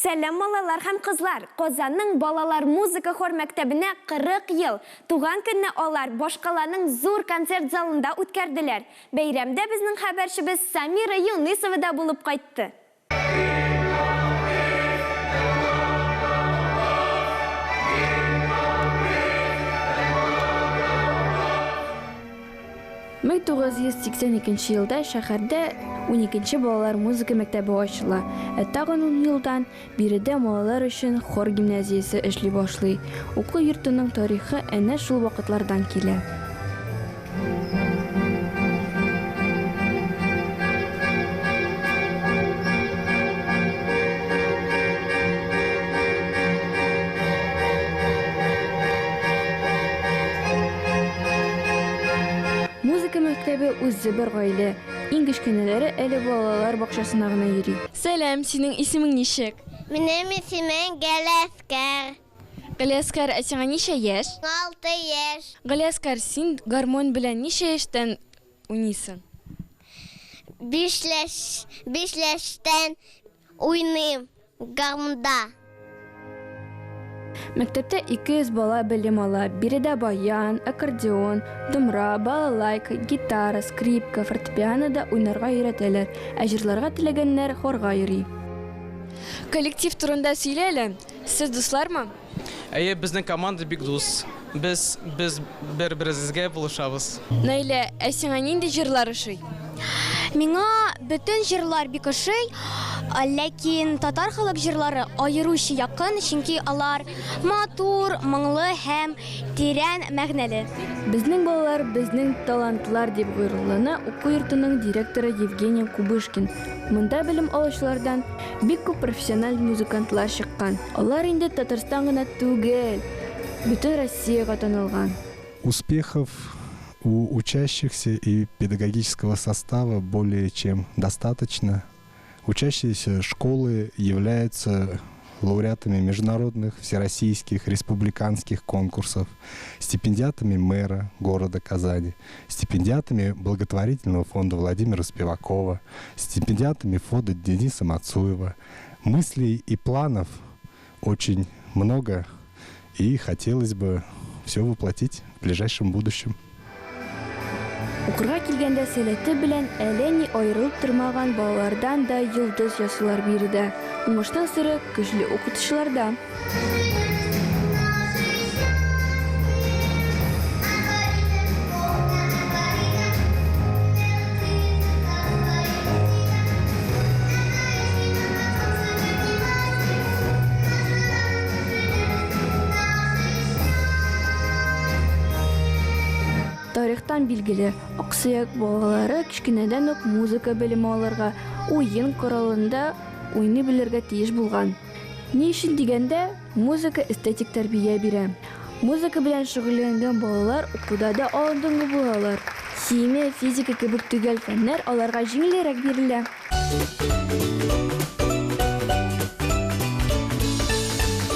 Сәлам, малайлар һәм кызлар! Казанның балалар музыка хор мәктәбенә 40 ел! Туган көнне алар башкаланың зур концерт залында үткәрделәр. Бәйрәмдә безнең хәбәрчебез Самира Юнысова да булып кайтты. 1982 елда шәһәрдә уникенче балалар музыка мәктәбе ачыла, ә тагын ун елдан биредә малайлар өчен хор гимназиясе эшли башлый. Уку йортының тарихы әнә шул вакытлардан килә. Музыка мәктәбе үзе бер гаилә. Иң кечкенәләре әле балалар бакчасына гына йөри. Сәлам, синең исемең ничек? Минем исемем Галәскәр. Галиәскәр, ә сиңа ничә яшь? 6 яшь. Галиәскәр, син гармонь белән ничә яшьтән уйныйсың? 5 яшь, 5 яшьтән уйныйм гармунда. Мәктәптә 200 бала белем ала. Биредә баян, аккордеон, домра, балалайка, гитара, скрипка, фортепианода уйнарга өйрәтәләр, ә җырларга теләгәннәр хорга йөри. Коллектив турында сөйлә әле. Сез дуслармы? Әйе, безнең команда бик дус. Без без бер-беребезгә булышабыз. Наилә, ә сиңа нинди җырлар ошый? Миңа бөтен җырлар бик ошый, ләкин татар халык җырлары аеруча якын, чөнки алар матур, моңлы һәм тирән мәгънәле. Безнең балалар, безнең талантлар, дип горурлана уку йортының директоры Евгений Кубышкин. Монда белем алучылардан Бик күп профессиональ музыкантлар чыккан. Алар инде Татарстан гына түгел, бөтен Россиягә танылган. Успехов у учащихся и педагогического состава более чем достаточно. Учащиеся школы являются лауреатами международных, всероссийских, республиканских конкурсов, стипендиатами мэра города Казани, стипендиатами благотворительного фонда Владимира Спивакова, стипендиатами фонда Дениса Мацуева. Мыслей и планов очень много, и хотелось бы все воплотить в ближайшем будущем. Укырга килгәндә сәләте белән әллә ни аерылып тормаган балалардан да йолдыз ясыйлар биредә. Уңышның сере, көчле укытучыларда. Тарихтан билгеле, аксөяк балалары кечкенәдән үк музыка белеме алырга, уен коралында уйный белергә тиеш булган. Ни өчен дигәндә, музыка эстетик тәрбия бирә. Музыка белән шөгыльләнгән балалар укуда да алдынгы булалар. Химия, физика кебек төгәл фәннәр аларга җиңелрәк бирелә.